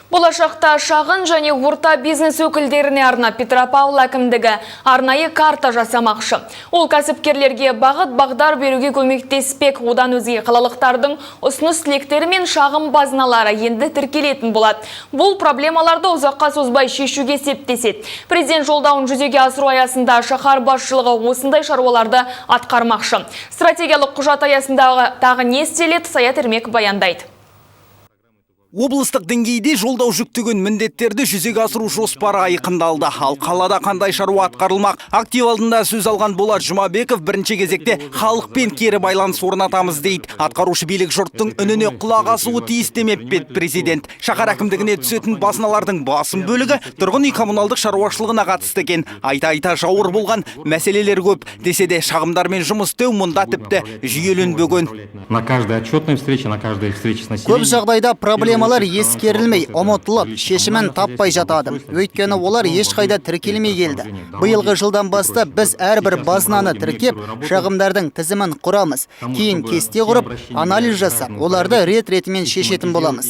Болашақта шағын және орта бизнес өкілдеріне арнап Петропавл әкімдігі арнайы карта жасамақшы. Ол кәсіпкерлерге бағыт бағдар беруге көмектеспек. Одан өзге қалалықтардың ұсыныс тілектері мен шағым базыналары енді тіркелетін болады. Бұл проблемаларды ұзаққа созбай шешуге септеседі. Президент жолдауын жүзеге асыру аясында шаһар басшылығы осындай шаруаларды атқармақшы. Стратегиялық құжат аясындағы тағы не істеледі, Саят Ермек баяндайды. Облыстық деңгейде жолдау жүктеген міндеттерді жүзеге асыру жоспары айқындалды. Ал қалада қандай шаруа атқарылмақ? Актив алдында сөз алған Болат Жұмабеков бірінші кезекте халықпен кері байланыс орнатамыз дейді. Атқарушы билік жұрттың үніне құлақ асуы тиіс демеп пе еді президент. Шаһар әкімдігіне түсетін базыналардың басым бөлігі тұрғын үй коммуналдық шаруашылығына қатысты екен. Айта-айта жауыр болған мәселелер көп. Десе де, шағымдармен жұмыс істеу мұнда тіпті жүйеленбеген. На каждой отчетной встрече, на каждой встрече с населением. Көп жағдайда проблемалар ескерілмей, ұмытылып, шешімін таппай жатады. Өйткені олар ешқайда тіркелмей келді. Биылғы жылдан бастап біз әрбір базынаны тіркеп, шағымдардың тізімін құрамыз. Кейін кесте құрып, анализ жасап, оларды рет-ретімен шешетін боламыз.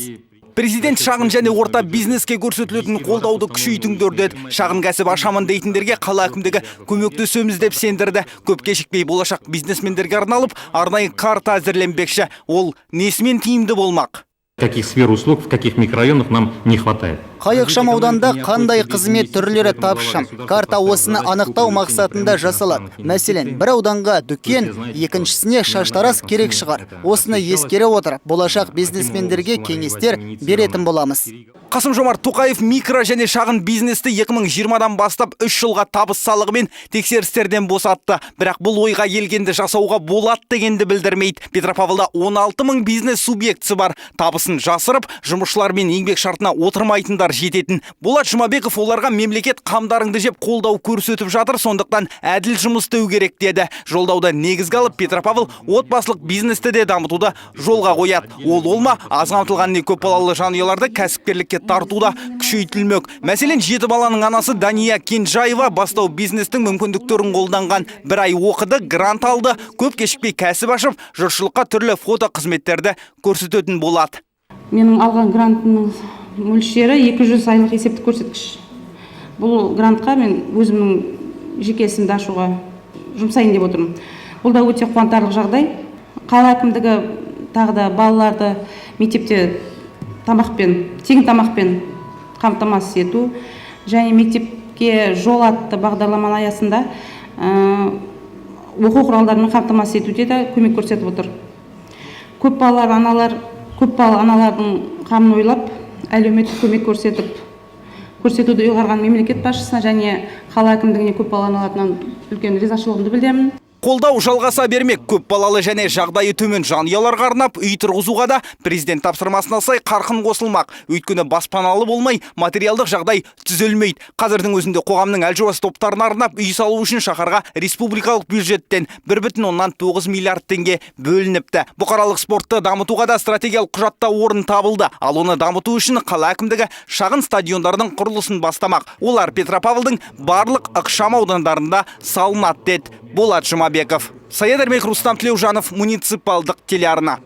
Президент шағын және орта бизнеске көрсетілетін қолдауды күшейтіңдер деді. Шағын кәсіп ашамын дейтіндерге қала әкімдігі көмектесеміз деп сендірді. Көп кешікпей болашақ бизнесмендерге арналып, арнайы карта әзірленбекші. Ол несімен тиімді болмақ? Каких сфер услуг, в каких микрорайонах нам не хватает. Қай ықшам ауданда қандай қызмет түрлері тапшы? Карта осыны анықтау мақсатында жасалады. Мәселен, бір ауданға дүкен, екіншісіне шаштараз керек шығар. Осыны ескере отырып, болашақ бизнесмендерге кеңестер беретін боламыз. Қасым Жомарт Тоқаев микро және шағын бизнесті 2020-дан бастап 3 жылға табыс салығы мен тексерістерден босатты. Бірақ бұл ойға келгенді жасауға болады дегенді білдірмейді. Петропавлда 16 мың бизнес субъектісі бар. Табысын жасырып, жұмысшылармен еңбек шартына отырмайтындар жететін. Болат Жұмабеков оларға мемлекет қамдарыңды жеп, қолдау көрсетіп жатыр, сондықтан әділ жұмыс істеу керек деді. Жолдауды негізге алып, Петропавл отбасылық бизнесті де дамытуды жолға қояды. Ол ол ма, аз қамтылған не көпбалалы жанұяларды кәсіпкерлікке тарту да күшейтілмек. Мәселен, жеті баланың анасы Дания Кенжаева бастау бизнестің мүмкіндіктерін қолданған. Бір ай оқыды, грант алды, көп кешікпей кәсіп ашып, жұртшылыққа түрлі фото қызметтерді көрсететін болады. Менің алған грантымның мөлшері 200 айлық есептік көрсеткіш. Бұл грантқа мен өзімнің жеке ісімді ашуға жұмсайын деп отырмын. Бұл да өте қуантарлық жағдай. Қала әкімдігі тағы да балаларды мектепте тамақпен, тегін тамақпен қамтамасыз ету және «Мектепке жол» атты бағдарламаның аясында оқу құралдарымен қамтамасыз етуде де көмек көрсетіп отыр. Көпбалалы аналардың қамын ойлап, әлеуметтік көмек көрсетуді ұйғарған мемлекет басшысына және қала әкімдігіне көпбалалы аналар атынан үлкен ризашылығымды білдіремін. Қолдау жалғаса бермек. Көп балалы және жағдайы төмен жанұяларға арнап үй тұрғызуға да президент тапсырмасына сай қарқын қосылмақ. Өйткені баспаналы болмай, материалдық жағдай түзелмейді. Қазірдің өзінде қоғамның әлжуаз топтарына арнап үй салу үшін шаһарға республикалық бюджеттен 1,9 миллиард теңге бөлініпті. Бұқаралық спортты дамытуға да стратегиялық құжатта орын табылды. Ал оны дамыту үшін қала әкімдігі шағын стадиондардың құрылысын бастамақ. Олар Петропавлдың барлық ықшам аудандарында салынады, деді Болат Жұмабеков. Саят Ермек, Рустам Тілеужанов, муниципалдық телеарна.